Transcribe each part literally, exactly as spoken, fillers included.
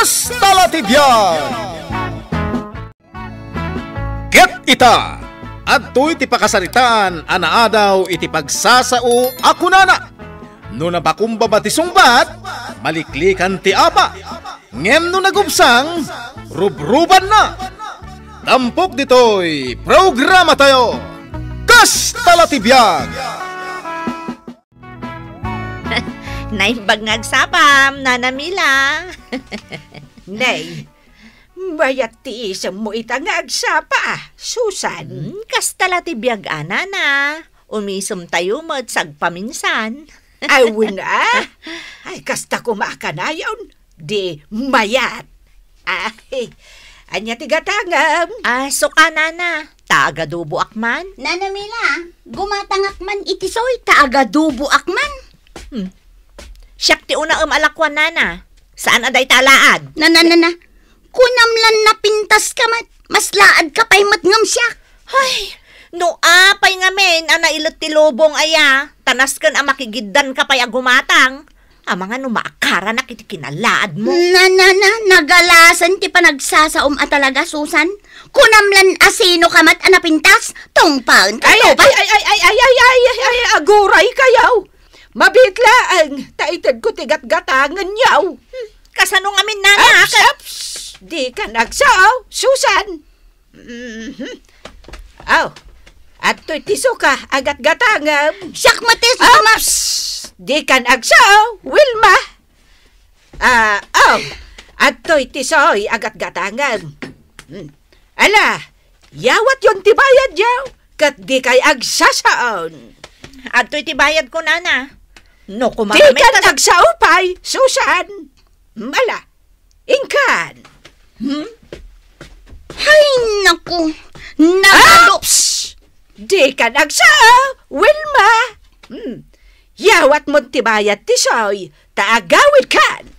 Kasta la ti biag! Ket ita, adtoy ti pakasaritaan a naadaw iti pagsasao a kunana, "No napakumbaba ti sungbat, maliklikan ti apa. Ngem no nagubsang, rubrubanna." Tampok ditoy programatayo, Kasta la ti biag! Naimbag nga agsapam, Nana Mila. Nay, mayat ti isemmo ita nga agsapa, Susan. Hmm, kasta la ti biag a, Nana. Umisemtayo met sagpaminsan. Ay, wen a. Ay, kasta koma a kanayon. Di mayat. Ay, ania ti gatangem? Ah, suka, Nana. Ta agaduboak man. Nana Mila, gumatangak man iti soy, ta agaduboak man. Hmm. Siak ti unaem a lakuan, Nana. Saan a dayta a laad? Nana, nana. Kunam lan napintas ka met, mas laad ka pay met ngem siak. Ay, no apay ngamin a nailet ti lubong aya, ta nasken a makigiddan ka pay a gumatang. Amangan no maakaranak iti kinalaadmo. Na, na, na, nagalasen ti panagsasaom a talaga, Susan. Kunam lan asino ka met a napintas, tungpaen ka, ay, ay, ay, aguray kayo. Mabitlaeng, ta itedko ti gatgatangenyo. Hmm, kasano ngamin, Nana? Aps, aps! Di ka nagsao, Susan. Mhm. Aw, adtoy ti suka a gatgatangem. Siak met ti suka. Aps! Di kan agsao, Wilma. Ah, aw, adtoy ti soy a gatgatangem. Hmm. Ala, yawatyon ti bayadyo, ket dikay agsasaon. Adtoy ti bayadko, Nana. No, kumakamit ka sa agsao pay, Susan. Ala, inkan. Hmm? Ay, naku. Nagalo- Aps! Dikan agsao, Wilma. Hmm. Yawatmon ti bayad ti soy, ta agawidkan.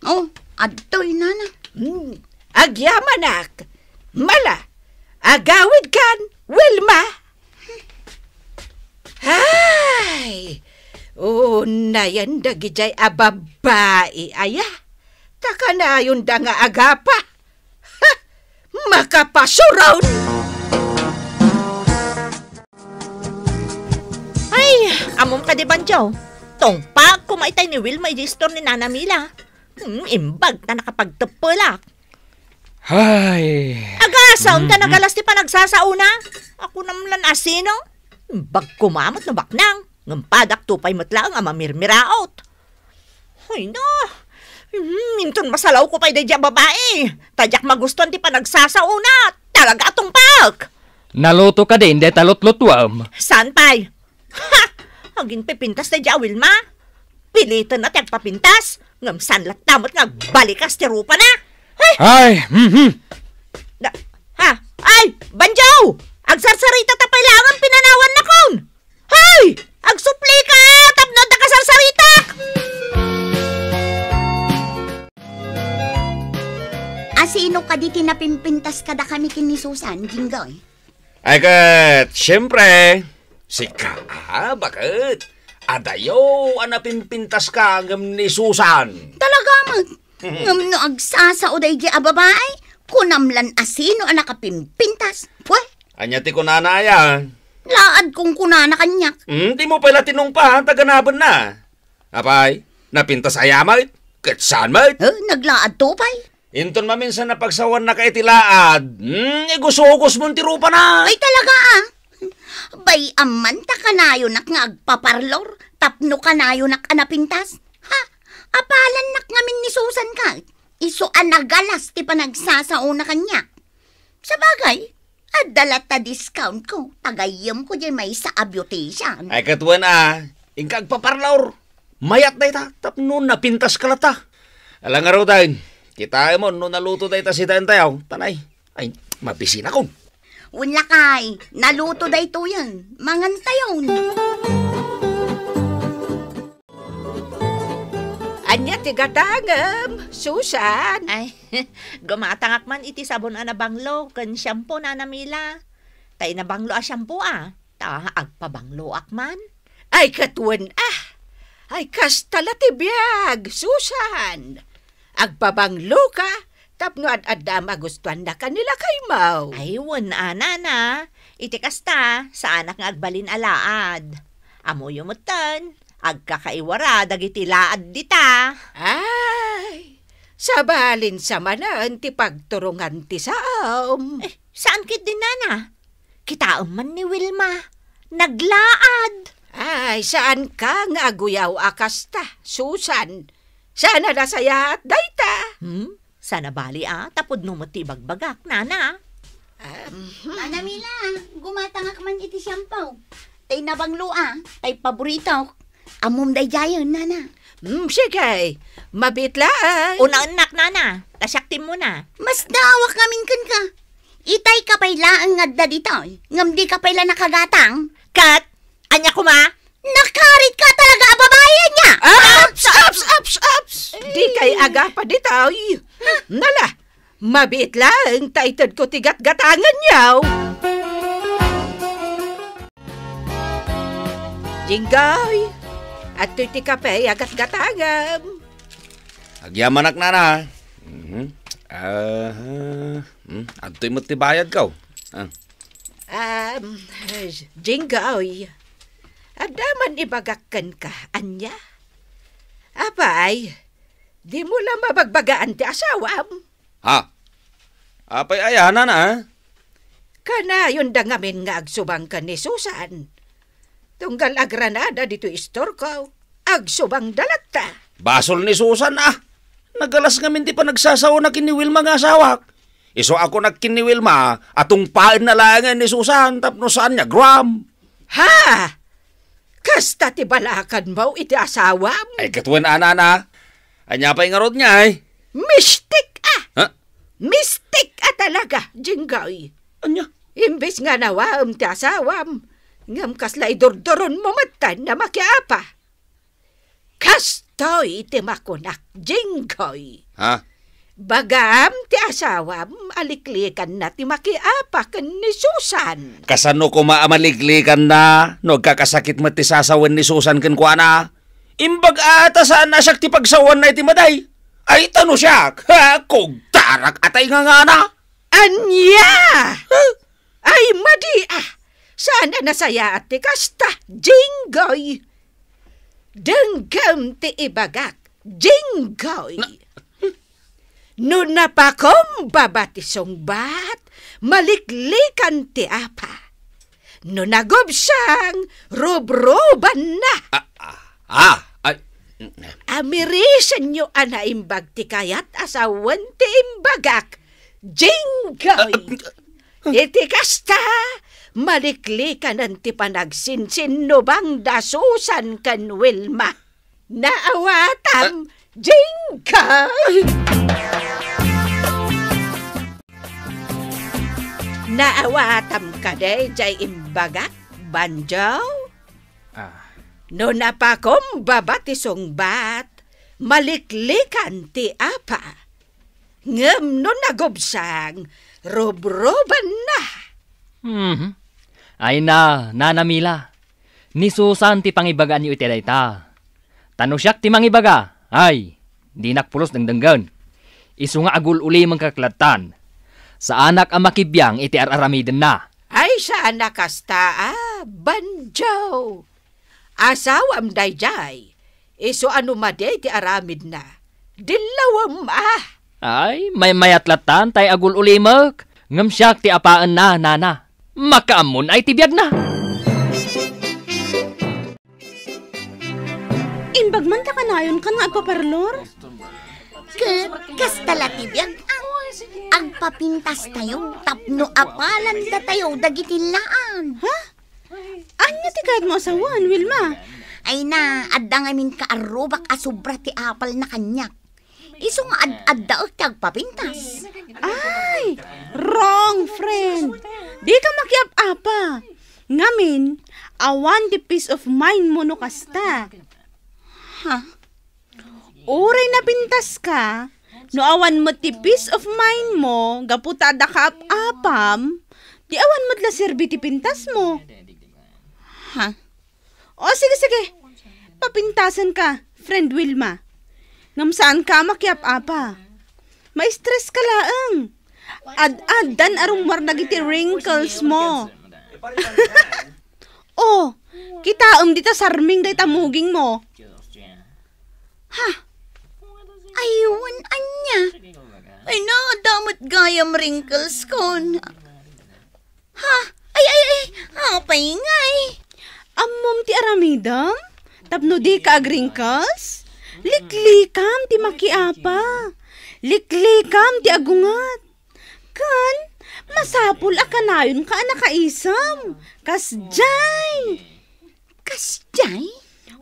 Oh, adtoy, Nana. Hmm. Agyamanak. Ala, agawidkan, Wilma. Ay, unayen dagidiay a babbai aya. Ta kanayonda nga agapa. Ha! Makapasuron! Ay, ammom kadi, Banjo. Tungpaek koma itay ni Wilma iti istor ni Nana Mila. Hmm, imbag ta nakapagteppelak. Ay. Agasam ta, mhm, nagalas ti panagsasaona. Kunam lan asino. Imbag koma met no baknang. Ngem padakto pay met laeng a mamirmiraot. Ay na. Hmm, inton masalawko pay daydiay a babai. Ta diak magustuan ti panagsasaona. Talaga a tungpaek. Naluto kadi dayta lutlutuem? Saan pay? Ha! Aginpipintas daydiay a Wilma. Piliten a ti agpapintas, ngem saan latta met nga agbalikas ti rupana. Ay! Ay, mhm. Na, ha? Ay, Banjo! Agsarsarita ta pay laeng pinanawannakon! Hay! Agsuplika tapno adda kasarsaritak! Asino kadi ti napimpintas kadakami ken ni Susan, Jinggoy? Ay ket, siempre, sika, ah, baket. Adayo a napimpintaska ngem ni Susan. Talaga met. Mhm. Ngem no agsasao daydiay a babai, kunam lan asino a nakapimpintas. Pwe? Ania ti kunana aya? Laad kong kunana kaniak. Hmm, dimo pay la tinungpa, ta ganabenna. Apay, napintas aya met? Ket saan met? Eh, naglaadto pay. Inton maminsan a pagsawanna ka iti laad, hmm, igusugusmon ti rupana. Ay, talaga, ah. Bay-am man ta kanayonak nga agpaparlor tapno kanayonak a napintas. Ha? Apalannak ngamin ni Susan ket isu a nagalas ti panagsasaona kaniak. Sabagay, adda latta discount ko, ta gayyemko diay maysa a beautician. Ay, ket wen a, inka agpaparlor. Mayat dayta, tapno napintaska latta. Ala ngaruden, kitaemon no naluto dayta sitaentayo, tanay. Ay, mabisinakon. Wen lakay, naluto daytoyen, mangantayon. Ania ti gatangem, Susan? Ay, gumatangak man iti sabon a nabanglo ken shampoo, Nana Mila. Tay nabanglo a shampoo, ah. Ta agpabangloak man. Ay, ket wen, ah. Ay, kasta la ti biag, Susan. Agpabangloka tapno ad-adda a magustuannaka ni lakaymo. Ay, wen a, nana. Iti kasta, saanak nga agbalin a laad. Ammoyo metten, agkakaiwara dagiti laad dita. Ay, sabalin sa manen ti pagturongan ti saom. Eh, saan ketdin, nana? Kitaem man ni Wilma. Naglaad. Ay, saanka nga aguyaw a kasta, Susan. Saan a nasayaat dayta. Hmm? Saan a bali a, tapudno met ti ibagbagak, nana. Um, Nana Mila, gumatangak man iti siampaw. Tay nabanglo a, tay paborito. Ammom daydiayen, nana. Hmm, sige. Mabiit laeng. Unaennak, nana. Ta siak ti immuna. Masdaawak ngamin kenka. Itayka pay laeng nga adda ditoy, ngem dika pay la nakagatang. Ket, ania koma? Nakaritka talaga a babai, ania? Ups, ups, ups, ups! Dikay agapa ditoy. Nala, mabiit laeng ta itedko ti gatgatangenyo. Jinggoy, adtoy ti kape a gatgatangem. Agyamanak, nana. Mhm. Ah, hmm, adtoy met ti bayadko. Ah. Um, Jinggoy, adda man ibagak kenka, ania? Apay, dimo la mabagbagaan ti asawam? Ha? Apay aya, nana, ah? Kanayonda ngamin nga agsubang ken ni Susan. Tunggal agranada ditoy istorko, agsubangda latta. Basol ni Susan, ah. Nagalas ngamin ti panagsasaona ken ni Wilma nga asawak. Isu a kunak ken ni Wilma a tungpaenna laengen ni Susan tapno saan nga agram. Ha? Kasta ti balakanmo iti asawam? Ay, ket wen a, nana. Ania pay ngarud ngay? Mistik a! Ha? Mistik a talaga, Jinggoy. Ania? Imbes nga nawaem ti asawam, ngem kasla idurduronmo metten a makiapa. Kastoy ti makunak, Jinggoy. Ha? Bagaam ti asawam a liklikanna ti makiapa ken ni Susan. Kasano koma a maliklikanna no agkakasakit met ti sasawen ni Susan kenkuana? Imbag a ta saan a siak ti pagsawanna iti maday. Ay, ta no siak, ha, kugtarak a tay ngangana. Ania? Huh? Ay, madi a! Saan a nasayaat ti kasta, Jinggoy? Denggem ti ibagak, Jinggoy. Na- No napakumbaba ti sungbat, maliklikan ti apa. No nagubsang, rubrubanna. Ah, ah, ah, ay. Amirisenyo a naimbag ti kayat a sawen ti imbagak, Jinggoy. Ah, ah, Iti kasta, maliklikanen ti panagsinsinnubangda Susan ken Wilma. Naawatam, Jinggoy! Naawatam kadi jay imbagak, Banjo? Ah. No napakumbaba ti sungbat, maliklikan ti apa. Ngem no nagubsang, rubrubanna. Mhm. Ay na, Nana Mila, ni Susan ti pangibagaanyo iti dayta. Ta no siak ti mangibaga, ay, dinak pulos dengdenggen. Isu nga agul-ulimengkak lattan. Saanak a makibiang iti ar-aramidenna. Ay, saan a kasta a, Banjo. Asawam daydiay, isu a no madi ti aramidna, dillawem a. Ay, maymayat lattan tay agul-ulimek, ngem siak ti apaenna, nana. Makaammon ay ti biagna. Imbag man ta kanayon kan nga agpaparlor? Ket kasta la ti biag, ah. Agpapintastayo tapno apalanda tayo dagiti laan. Ha? Ania ti kayatmo a sawen, Wilma? Ay na, adda ngamin kaarrubak a sobra ti apalna kaniak. Isu nga ad-addaek ti agpapintas. Ay, wrong friend. Dika makiap-apa. Ngamin, awan ti peace of mind mo no kasta. Ha? Uray napintaska, no awan met ti peace of mind mo gapu ta adda kaap-apam, di awan met la serbi ti pintasmo. Ha? O, sige, sige. Papintasenka, friend Wilma. Ngem saanka a makiap-apa. Ma-stress ka laeng. Ad-addan a rummuar dagiti wrinkles mo. Oh, kitaem dita sarming dayta muging mo. Ha? Ay, wen ania? Ay, naadda met gayam wrinkles kon. Ha? Ay, ay, ay, apay ngay? Ammom ti aramidem? Tapno dika ag-wrinkles? Liklikam ti makiapa. Liklikam ti agunget. Ken, masapul a kanayonka a nakaisem. Kasdiay. Kasdiay?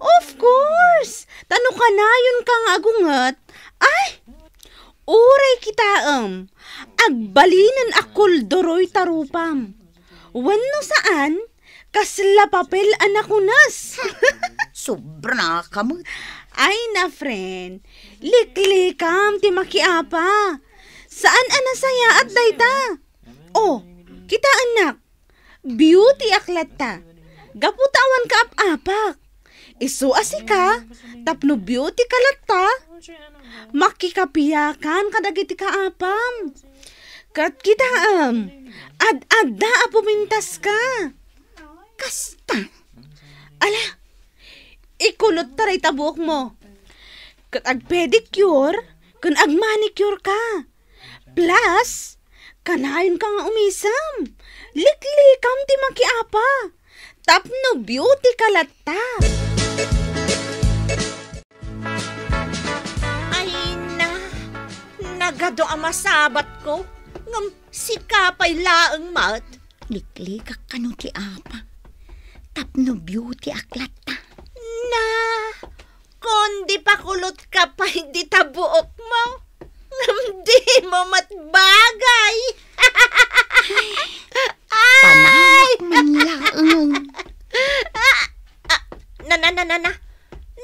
Of course! Ta no kanayonka nga agunget, ay, uray kitaem, agbalinen a kulduroy ta rupam. Wenno saan, kasla papel a nakunas. Sobra ka met. Ay na, friend, liklikam ti makiapa. Saan a nasayaat dayta? Oh, kitaennak. Beauty ak latta. Gapu ta awan kaap-apak. Isu a sika, tapno beauty ka latta, makikapiakan kadagiti kaapam. Ket kitaem, ad-adda a pumintaska. Kasta? Ala, ikulot ta dayta buokmo. Ket ag-pedicure, ken ag-manicure ka. Plus, kanayonka nga umisem. Liklikam ti makiapa. Tapno beauty ka latta. Ay na, nagadu a masabatko, ngem sika pay laeng met. Liklikak kano ti apa. Tapno beauty ak latta. Na, kundi pakulotka pay dita buokmo. Ngem dimo met bagay. Ay! Panawak man laeng. Ah, ah, na, na, na, na, na.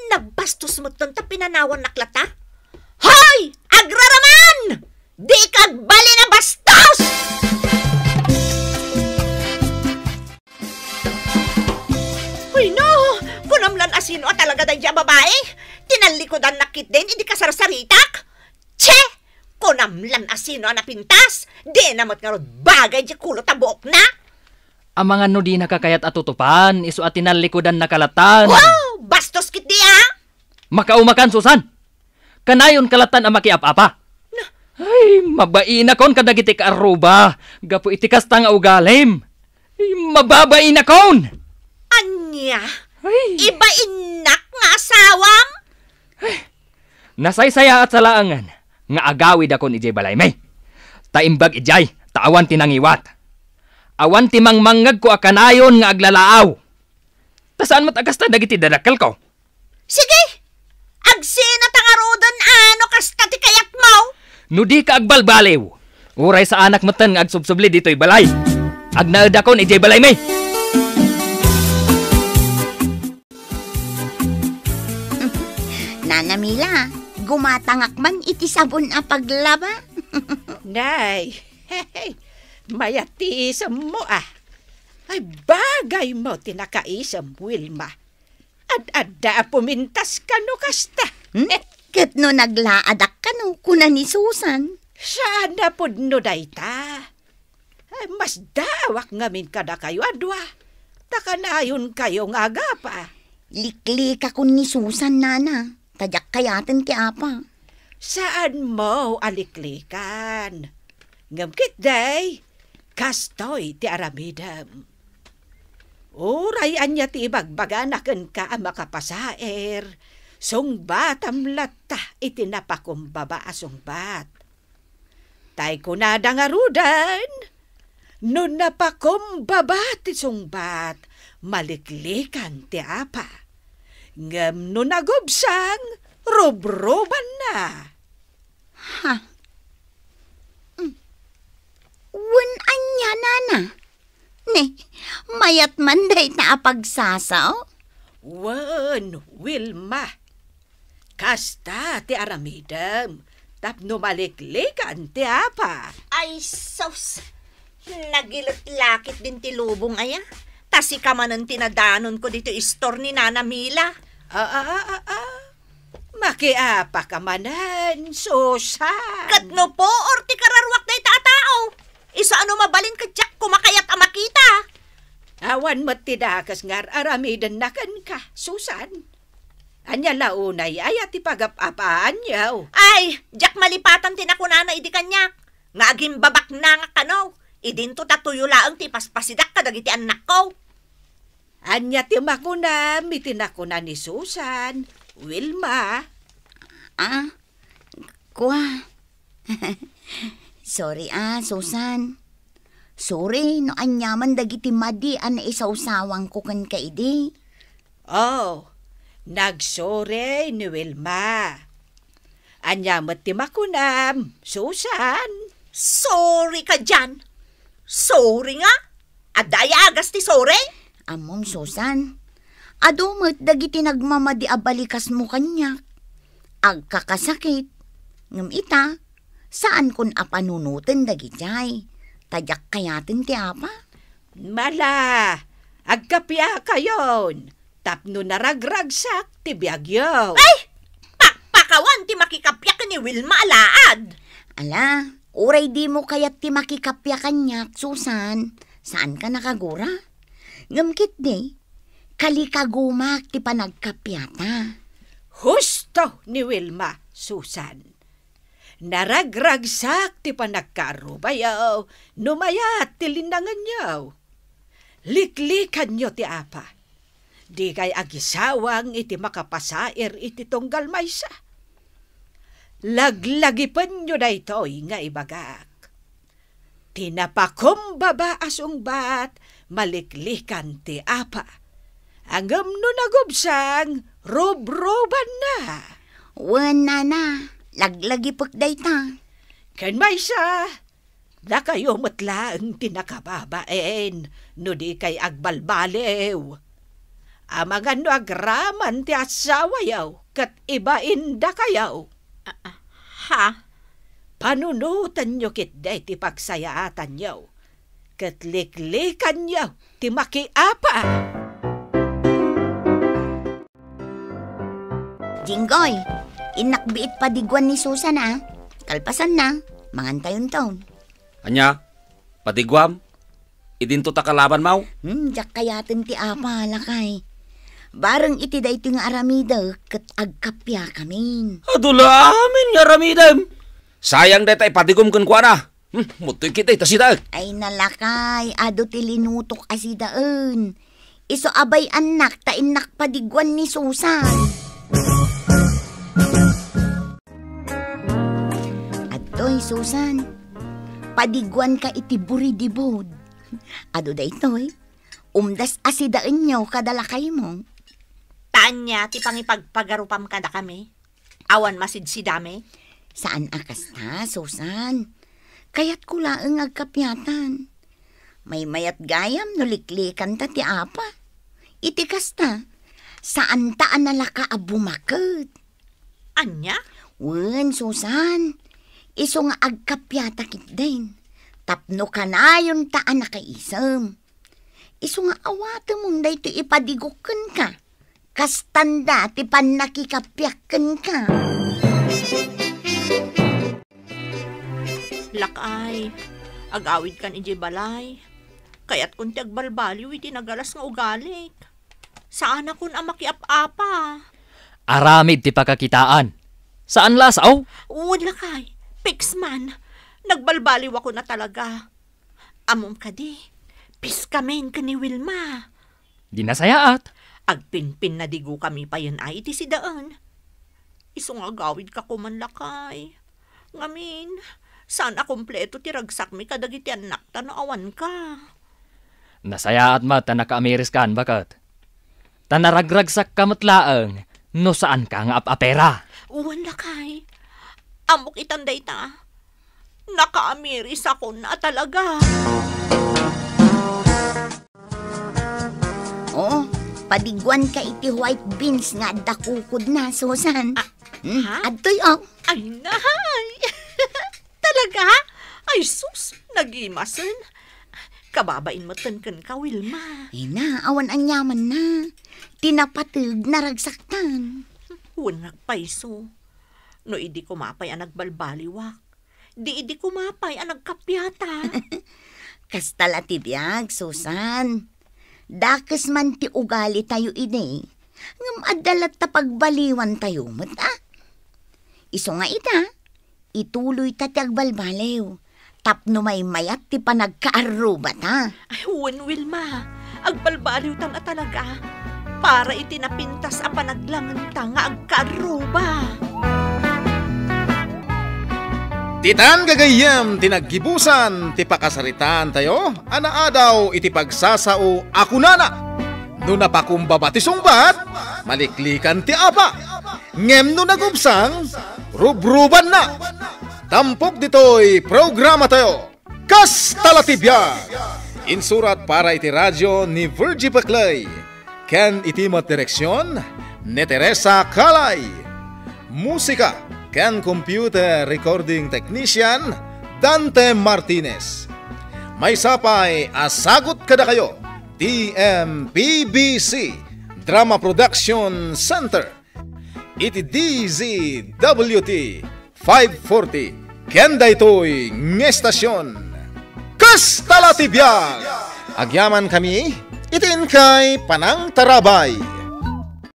Nabastos met ton ta pinanawannak latta. Hoy! Agraraman! Dika agbalin a bastos! Hoy, no! Kunam lan a sino a talaga daydiay a babai? Tinallikudannak ketdin idi kasarsaritak? Che! Kunam lan a sino a napintas? Dina met ngarud bagay diay kulot a buokna? Amangan no dinaka kayat a tutupan, isu a tinallikudannaka lattan. Wow! Bastos ketdi, a! Makaumakan, Susan! Kanayonka lattan a makiap-apa. Na- Ay, mabainakon kadagiti kaarruba gapu iti kasta nga ugalim. Ay, mababainakon! Ania? Ay. Ibainnak nga asawam? Ay, nasaysayaat sa laengen nga agawidakon idiay balaymi. Ta imbag idiay, ta awan ti nangiwat. Awan ti mangmangngegko a kanayon nga aglalaaw. Ta saan met a kasta dagiti dadakkelko. Sige! Agsina ta ngaruden a no kasta ti kayatmo! No dika agbalbaliw, uray saanak metten nga agsubsubli ditoy balay. Agnaedakon idiay balaymi! Nana Mila, gumatangak man iti sabon a paglaba. Nay, mayat ti isemmo, a. Ay, bagaymo ti nakaisem, Wilma. Ad-adda a pumintas kano kasta. Hmm? Ket no naglaadak kano, kuna ni Susan. Saan a pudno dayta. Ay, masdaawak ngamin kadakayo a dua. Ta kanayonkayo nga agapa. Liklikakon ni Susan, nana, ta diak kayaten ti apa. Saanmo a liklikan. Ngem ketdi, kastoy ti aramidem. Uray ania ti ibagbagana kenka a makapasaer, sungbatam latta iti napakumbaba a sungbat. Tay kunada ngaruden, no napakumbaba ti sungbat, maliklikan ti apa. Ngem no nagubsang, rubrubanna. Ha? Mm. Wen ania, nana? Ne, mayat man dayta a pagsasao? Wen, Wilma. Kasta ti aramidem tapno maliklikan ti apa. Ay, sus! Nagilet la ketdin ti lubong aya. Ta sika manen ti nadanonko ditoy istor ni Nana Mila. Ah, ah, ah, ah, ah. Makiapa ka manen, Susan. Ket no puor ti kararuak dayta a tao, isu a no mabalin kadiak koma kayat a makita? Awan met ti dakes nga ar-aramidenna kenka, Susan. Ania la unay aya ti pagap-apaanyo? Ay, diak malipatan ti nakunana idi kaniak, nga agimbabaknangak kano, idinto ta tuyo laeng ti ipaspasidak kadagiti annakko. Ania ti makunam iti nakuna ni Susan, Wilma? Ah, kua. Sorry, ah, Susan. Sorry no aniaman dagiti madi a naisawsawangko kenka idi. Oh, nagsorry ni Wilma. Ania met ti makunam, Susan? Sorry kadian. Sorry nga? Adda aya agas ti sorry? Ammom, Susan, adu met dagiti nagmamadi a balikasmo kaniak. Agkakasakit. Ngem ita, saankon a panunoten dagijay, ta diak kayaten ti apa. Mala, agkapiakayon tapno naragragsak ti biagyo. Ay! Pakpakawan ti makikapiak ken ni Wilma a laad! Ala, uray dimo kayat ti makikapiak kaniak, Susan, saanka nakagura. Ngem ketdi, kalikagumak ti panagkapiata. Husto ni Wilma, Susan. Naragragsak ti panagkaarrubayo no mayat ti linnanganyo. Liklikanyo ti apa. Dikay agisawang iti makapasair iti tunggal maysa. Laglagipenyo daytoy nga ibagak. Ti napakumbaba a sungbat, maliklikan ti apa. Ngem no nagubsang, rubrubanna. Wen, nana, laglagipek dayta. Ken maysa, dakayo met laeng ti nakababain no dikay agbalbaliw. Amangan no agraman ti asawayo ket ibain dakayo. Ah, ah, ha? Panunotenyo ketdi ti pagsayaatanyo, ket liklikanyo ti makiapa. Jinggoy, innak biit padiguan ni Susan, a. Kalpasanna, mangantayonton. Ania? Padiguam? Idinto ta kalabanmo? Hmm, diak kayaten ti apa, lakay. Bareng iti daytoy nga aramidek ket agkapiakamin. Adu la amin nga aramidem. Sayang dayta ipadigom kenkuana. Hmm, muttoy ketdi ta sidaek. Ay, nalakay, adu ti linutok a sidaen. Isu a bay-annak ta innak padiguan ni Susan. Adtoy, Susan, padiguanka iti buridibud. Adu daytoy, umdas a sidaenyo kada lakaymo. Ta ania ti pangipagpagarupam kadakami? Awan masidsidami? Saan a kasta, Susan. Kayatko laeng nga agkapiatan. Maymayat gayam no liklikanta ti apa. Iti kasta, saanta a nalaka a bumaket. Ania? Wen, Susan. Isu nga agkapiata ketdin. Tapno kanayonta a nakaisem. Isu nga awatemon daytoy ipadigok kenka. Kastanda ti pannakikapiak kenka. Lakay, agawidkan idiay balay. Kayatkon ti agbalbaliw iti nagalas nga ugalik. Saanakon a makiap-apa. Aramid ti pakakitaan. Saan la a sao? Wen, lakay. Piksman. Nagbalbaliwakon a talaga. Ammom kadi, piskamin ken ni Wilma. Di nasayaat. Agpinpinnadigukamin payen a iti sidaen. Isu nga agawidka koman, lakay. Ngamin, saan a kompleto ti ragsakmi kadagiti annakta no awanka. Nasayaat met ta nakaamiriskan, baket. Ta naragragsakka met laeng no saanka nga ap-apera. Wen, lakay. Ammok itan dayta. Nakaamirisakon a talaga. Oo, padiguanka iti white beans nga adda kukodna, Susan. Ah, hmm, ha? Adtoy, oh. Ay, nahay! Talaga? Ay, sus, nagimasen. Kababain metten kenka, Wilma. Ay na, awan aniamanna. Ti napateg, naragsaktan. Wen nagpayso. No idi koma pay a nagbalbaliwak, di idi koma pay a nagkappiata. Kasta la ti biag, Susan. Dakes man ti ugalitayo idi, ngem adda latta pagbaliwantayo met, a. Isu nga ita, ituloyta ti agbalbaliw tapno maymayat ti panagkaarrubata. Ay, wen, Wilma, agbalbaliwtan a talaga para iti napintas a panaglangenta nga agkaarruba. Ditan gagayyem ti naggibusan ti pakasaritaantayo a naadaw iti pagsasao a kunana, "No napakumbaba ti sungbat, maliklikan ti apa. Ngem no nagubsang, rubrubanna." Tampok ditoy programatayo, Kasta la ti biag. Insurat para iti radio ni Virgie Paclay, ken iti met direksion ni Teresa Calay. Musika ken computer recording technician, Dante Martinez. Maysa pay a sagut kadakayo ti M P B C Drama Production Center iti D Z W T five forty ken daytoy nga estasion. Kasta la ti biag! Agyamankami iti inkay panangtarabay.